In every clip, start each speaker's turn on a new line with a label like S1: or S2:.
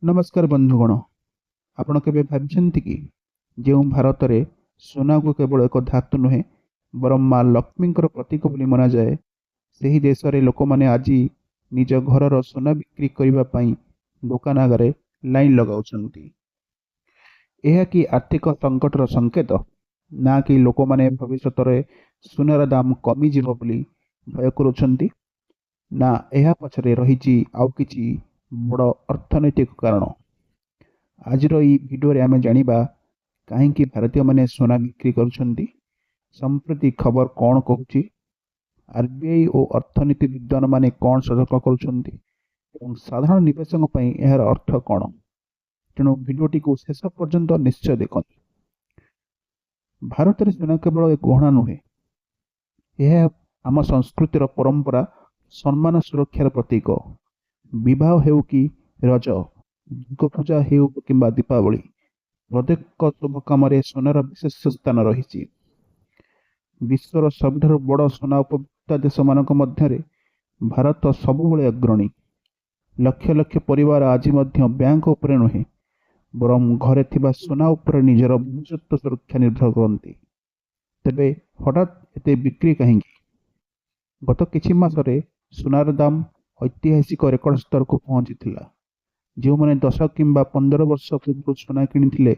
S1: ନମସ୍କାର ବନ୍ଧୁଗଣ, ଆପଣ କେବେ ଭାବିଛନ୍ତି କି ଯେଉଁ ଭାରତରେ ସୁନାକୁ କେବଳ ଏକ ଧାତୁ ନୁହେଁ ବରଂ ମା ଲକ୍ଷ୍ମୀଙ୍କର ପ୍ରତୀକ ବୋଲି ମନାଯାଏ, ସେହି ଦେଶରେ ଲୋକମାନେ ଆଜି ନିଜ ଘରର ସୁନା ବିକ୍ରି କରିବା ପାଇଁ ଦୋକାନ ଆଗରେ ଲାଇନ୍ ଲଗାଉଛନ୍ତି? ଏହା କି ଆର୍ଥିକ ସଙ୍କଟର ସଂକେତ, ନା କି ଲୋକମାନେ ଭବିଷ୍ୟତରେ ସୁନାର ଦାମ କମିଯିବ ବୋଲି ଭୟ କରୁଛନ୍ତି, ନା ଏହା ପଛରେ ରହିଛି ଆଉ କିଛି ବଡ଼ ଅର୍ଥନୈତିକ କାରଣ? ଆଜିର ଏହି ଭିଡ଼ିଓରେ ଆମେ ଜାଣିବା କାହିଁକି ଭାରତୀୟମାନେ ସୁନା ବିକ୍ରି କରୁଛନ୍ତି, ସମ୍ପ୍ରତି ଖବର କ'ଣ କହୁଛି, ଆର୍ବିଆଇ ଓ ଅର୍ଥନୀତି ବିଦ୍ୱାନମାନେ କ'ଣ ସତର୍କ କରୁଛନ୍ତି ଏବଂ ସାଧାରଣ ନିବେଶକଙ୍କ ପାଇଁ ଏହାର ଅର୍ଥ କ'ଣ। ତେଣୁ ଭିଡ଼ିଓଟିକୁ ଶେଷ ପର୍ଯ୍ୟନ୍ତ ନିଶ୍ଚୟ ଦେଖନ୍ତୁ। ଭାରତରେ ସୁନା କେବଳ ଏକ ଗହଣା ନୁହେଁ, ଏହା ଆମ ସଂସ୍କୃତିର ପରମ୍ପରା, ସମ୍ମାନ, ସୁରକ୍ଷାର ପ୍ରତୀକ। ବିବାହ ହେଉ କି ରଜ, ଦୁର୍ଗାପୂଜା ହେଉ କିମ୍ବା ଦୀପାବଳି, ପ୍ରତ୍ୟେକ ଶୁଭ କାମରେ ସୁନାର ବିଶେଷ ସ୍ଥାନ ରହିଛି। ବିଶ୍ୱର ସବୁଠାରୁ ବଡ଼ ସୁନା ଉପଭୋକ୍ତା ଦେଶମାନଙ୍କ ମଧ୍ୟରେ ଭାରତ ସବୁବେଳେ ଅଗ୍ରଣୀ। ଲକ୍ଷ ଲକ୍ଷ ପରିବାର ଆଜି ମଧ୍ୟ ବ୍ୟାଙ୍କ ଉପରେ ନୁହେଁ, ବରଂ ଘରେ ଥିବା ସୁନା ଉପରେ ନିଜର ଭବିଷ୍ୟତ ସୁରକ୍ଷା ନିର୍ଭର କରନ୍ତି। ତେବେ ହଠାତ୍ ଏତେ ବିକ୍ରି କାହିଁକି? ଗତ କିଛି ମାସରେ ସୁନାର ଦାମ ଐତିହାସିକ ରେକର୍ଡ ସ୍ତରକୁ ପହଞ୍ଚିଥିଲା। ଯେଉଁମାନେ 10 କିମ୍ବା 15 ବର୍ଷ ପୂର୍ବରୁ ସୁନା କିଣିଥିଲେ,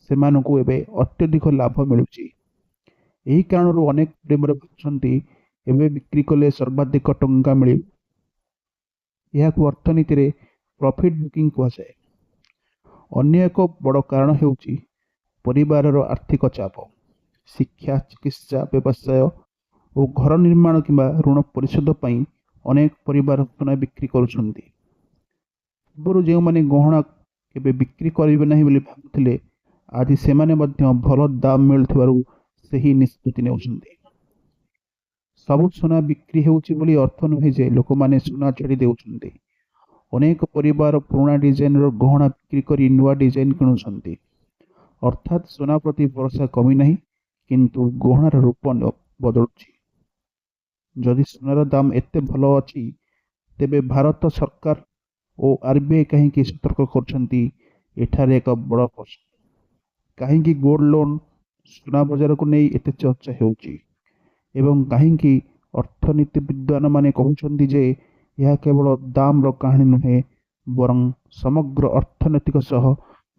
S1: ସେମାନଙ୍କୁ ଏବେ ଅତ୍ୟଧିକ ଲାଭ ମିଳୁଛି। ଏହି କାରଣରୁ ଅନେକ ପରିବାର ଭାବୁଛନ୍ତି, ଏବେ ବିକ୍ରି କଲେ ସର୍ବାଧିକ ଟଙ୍କା ମିଳିବ। ଏହାକୁ ଅର୍ଥନୀତିରେ ପ୍ରଫିଟ୍ ବୁକିଂ କୁହାଯାଏ। ଅନ୍ୟ ଏକ ବଡ଼ କାରଣ ହେଉଛି ପରିବାରର ଆର୍ଥିକ ଚାପ। ଶିକ୍ଷା, ଚିକିତ୍ସା, ବ୍ୟବସାୟ ଓ ଘର ନିର୍ମାଣ କିମ୍ବା ଋଣ ପରିଶୋଧ ପାଇଁ ଅନେକ ପରିବାର ସୁନା ବିକ୍ରି କରୁଛନ୍ତି। ପୂର୍ବରୁ ଯେଉଁମାନେ ଗହଣା କେବେ ବିକ୍ରି କରିବେ ନାହିଁ ବୋଲି ଭାବୁଥିଲେ, ଆଜି ସେମାନେ ମଧ୍ୟ ଭଲ ଦାମ ମିଳୁଥିବାରୁ ସେହି ନିଷ୍ପତ୍ତି ନେଉଛନ୍ତି। ସବୁ ସୁନା ବିକ୍ରି ହେଉଛି ବୋଲି ଅର୍ଥ ନୁହେଁ ଯେ ଲୋକମାନେ ସୁନା ଛାଡ଼ି ଦେଉଛନ୍ତି। ଅନେକ ପରିବାର ପୁରୁଣା ଡିଜାଇନର ଗହଣା ବିକ୍ରି କରି ନୂଆ ଡିଜାଇନ କିଣୁଛନ୍ତି। ଅର୍ଥାତ୍ ସୁନା ପ୍ରତି ଭରସା କମିନାହିଁ, କିନ୍ତୁ ଗହଣାର ରୂପ ବଦଳୁଛି। ଯଦି ସୁନାର ଦାମ ଏତେ ଭଲ ଅଛି, ତେବେ ଭାରତ ସରକାର ଓ ଆର୍ବିଆଇ କାହିଁକି ସତର୍କ କରୁଛନ୍ତି? ଏଠାରେ ଏକ ବଡ଼ ପ୍ରଶ୍ନ। କାହିଁକି ଗୋଲ୍ଡ ଲୋନ୍ ସୁନା ବଜାରକୁ ନେଇ ଏତେ ଚର୍ଚ୍ଚା ହେଉଛି ଏବଂ କାହିଁକି ଅର୍ଥନୀତି ବିଦ୍ୱାନମାନେ କହୁଛନ୍ତି ଯେ ଏହା କେବଳ ଦାମର କାହାଣୀ ନୁହେଁ, ବରଂ ସମଗ୍ର ଅର୍ଥନୈତିକ ସହ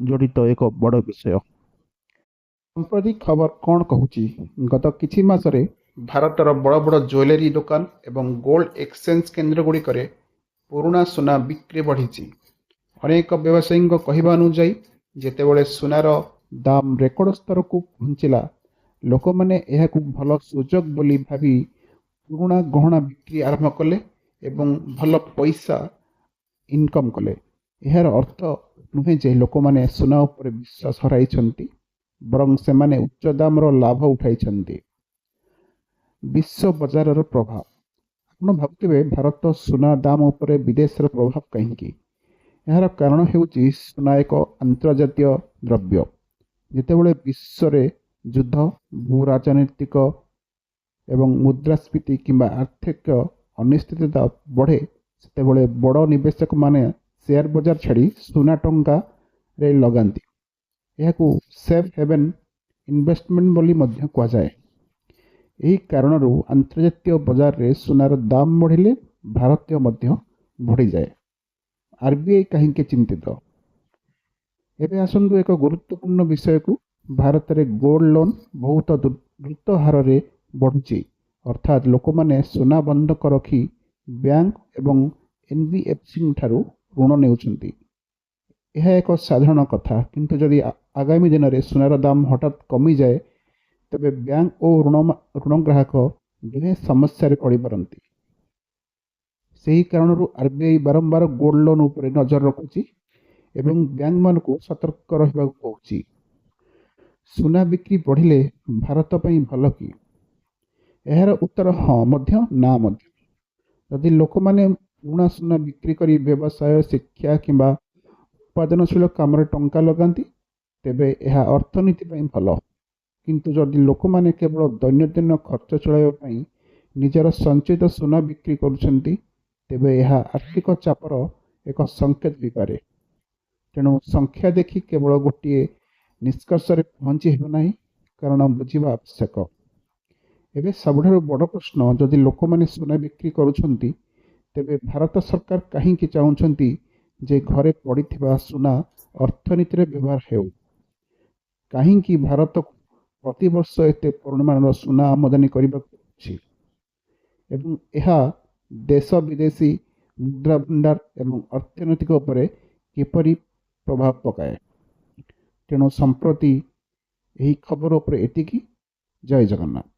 S1: ଜଡ଼ିତ ଏକ ବଡ଼ ବିଷୟ? ସମ୍ପ୍ରତି ଖବର କ'ଣ କହୁଛି? ଗତ କିଛି ମାସରେ ଭାରତର ବଡ଼ ବଡ଼ ଜୁଏଲାରୀ ଦୋକାନ ଏବଂ ଗୋଲ୍ଡ ଏକ୍ସଚେଞ୍ଜ କେନ୍ଦ୍ରଗୁଡ଼ିକରେ ପୁରୁଣା ସୁନା ବିକ୍ରି ବଢ଼ିଛି। ଅନେକ ବ୍ୟବସାୟୀଙ୍କ କହିବା ଅନୁଯାୟୀ, ଯେତେବେଳେ ସୁନାର ଦାମ ରେକର୍ଡ ସ୍ତରକୁ ପହଞ୍ଚିଲା, ଲୋକମାନେ ଏହାକୁ ଭଲ ସୁଯୋଗ ବୋଲି ଭାବି ପୁରୁଣା ଗହଣା ବିକ୍ରି ଆରମ୍ଭ କଲେ ଏବଂ ଭଲ ପଇସା ଇନକମ୍ କଲେ। ଏହାର ଅର୍ଥ ନୁହେଁ ଯେ ଲୋକମାନେ ସୁନା ଉପରେ ବିଶ୍ୱାସ ହରାଇଛନ୍ତି, ବରଂ ସେମାନେ ଉଚ୍ଚ ଦାମର ଲାଭ ଉଠାଇଛନ୍ତି। ବିଶ୍ୱ ବଜାରର ପ୍ରଭାବ। ଆପଣ ଭାବୁଥିବେ, ଭାରତ ସୁନା ଦାମ ଉପରେ ବିଦେଶର ପ୍ରଭାବ କାହିଁକି? ଏହାର କାରଣ ହେଉଛି ସୁନା ଏକ ଆନ୍ତର୍ଜାତୀୟ ଦ୍ରବ୍ୟ। ଯେତେବେଳେ ବିଶ୍ୱରେ ଯୁଦ୍ଧ, ଭୂ ରାଜନୈତିକ ଏବଂ ମୁଦ୍ରାସ୍ଫୀତି କିମ୍ବା ଆର୍ଥିକ ଅନିଶ୍ଚିତତା ବଢ଼େ, ସେତେବେଳେ ବଡ଼ ନିବେଶକମାନେ ସେୟାର ବଜାର ଛାଡ଼ି ସୁନା ଟଙ୍କାରେ ଲଗାନ୍ତି। ଏହାକୁ ସେଫ୍ ହେଭେନ୍ ଇନଭେଷ୍ଟମେଣ୍ଟ ବୋଲି ମଧ୍ୟ କୁହାଯାଏ। ଏହି କାରଣରୁ ଆନ୍ତର୍ଜାତୀୟ ବଜାରରେ ସୁନାର ଦାମ ବଢ଼ିଲେ ଭାରତୀୟ ମଧ୍ୟ ବଢ଼ିଯାଏ। ଆର୍ବିଆଇ କାହିଁକି ଚିନ୍ତିତ? ଏବେ ଆସନ୍ତୁ ଏକ ଗୁରୁତ୍ୱପୂର୍ଣ୍ଣ ବିଷୟକୁ। ଭାରତରେ ଗୋଲ୍ଡ ଲୋନ୍ ବହୁତ ଦ୍ରୁତ ହାରରେ ବଢ଼ୁଛି। ଅର୍ଥାତ୍ ଲୋକମାନେ ସୁନା ବନ୍ଧକ ରଖି ବ୍ୟାଙ୍କ ଏବଂ ଏନ୍ବିଏଫ୍ସି ଠାରୁ ଋଣ ନେଉଛନ୍ତି। ଏହା ଏକ ସାଧାରଣ କଥା, କିନ୍ତୁ ଯଦି ଆଗାମୀ ଦିନରେ ସୁନାର ଦାମ ହଠାତ୍ କମିଯାଏ, ତେବେ ବ୍ୟାଙ୍କ ଓ ଋଣ ଗ୍ରାହକ ଦୁହେଁ ସମସ୍ୟାରେ ପଡ଼ିପାରନ୍ତି। ସେହି କାରଣରୁ ଆର୍ବିଆଇ ବାରମ୍ବାର ଗୋଲ୍ଡ ଲୋନ୍ ଉପରେ ନଜର ରଖୁଛି ଏବଂ ବ୍ୟାଙ୍କମାନଙ୍କୁ ସତର୍କ ରହିବାକୁ କହୁଛି। ସୁନା ବିକ୍ରି ବଢ଼ିଲେ ଭାରତ ପାଇଁ ଭଲ କି? ଏହାର ଉତ୍ତର ହଁ ମଧ୍ୟ, ନା ମଧ୍ୟ। ଯଦି ଲୋକମାନେ ପୁରୁଣା ସୁନା ବିକ୍ରି କରି ବ୍ୟବସାୟ, ଶିକ୍ଷା କିମ୍ବା ଉତ୍ପାଦନଶୀଳ କାମରେ ଟଙ୍କା ଲଗାନ୍ତି, ତେବେ ଏହା ଅର୍ଥନୀତି ପାଇଁ ଭଲ। କିନ୍ତୁ ଯଦି ଲୋକମାନେ କେବଳ ଦୈନନ୍ଦିନ ଖର୍ଚ୍ଚ ଚଳାଇବା ପାଇଁ ନିଜର ସଞ୍ଚିତ ସୁନା ବିକ୍ରି କରୁଛନ୍ତି, ତେବେ ଏହା ଆର୍ଥିକ ଚାପର ଏକ ସଂକେତ ହୋଇପାରେ। ତେଣୁ ସଂଖ୍ୟା ଦେଖି କେବଳ ଗୋଟିଏ ନିଷ୍କର୍ଷରେ ପହଞ୍ଚି ହେବ ନାହିଁ, କାରଣ ବୁଝିବା ଆବଶ୍ୟକ। ଏବେ ସବୁଠାରୁ ବଡ଼ ପ୍ରଶ୍ନ, ଯଦି ଲୋକମାନେ ସୁନା ବିକ୍ରି କରୁଛନ୍ତି, ତେବେ ଭାରତ ସରକାର କାହିଁକି ଚାହୁଁଛନ୍ତି ଯେ ଘରେ ପଡ଼ିଥିବା ସୁନା ଅର୍ଥନୀତିରେ ବ୍ୟବହାର ହେଉ? କାହିଁକି ଭାରତକୁ ପ୍ରତିବର୍ଷ ଏତେ ପରିମାଣର ସୁନା ଆମଦାନୀ କରିବାକୁ ପଡୁଛି? ଏବଂ ଏହା ଦେଶ ବିଦେଶୀ ମୁଦ୍ରା ଭଣ୍ଡାର ଏବଂ ଅର୍ଥନୈତିକ ଉପରେ କିପରି ପ୍ରଭାବ ପକାଏ? ତେଣୁ ସମ୍ପ୍ରତି ଏହି ଖବର ଉପରେ ଏତିକି। ଜୟ ଜଗନ୍ନାଥ।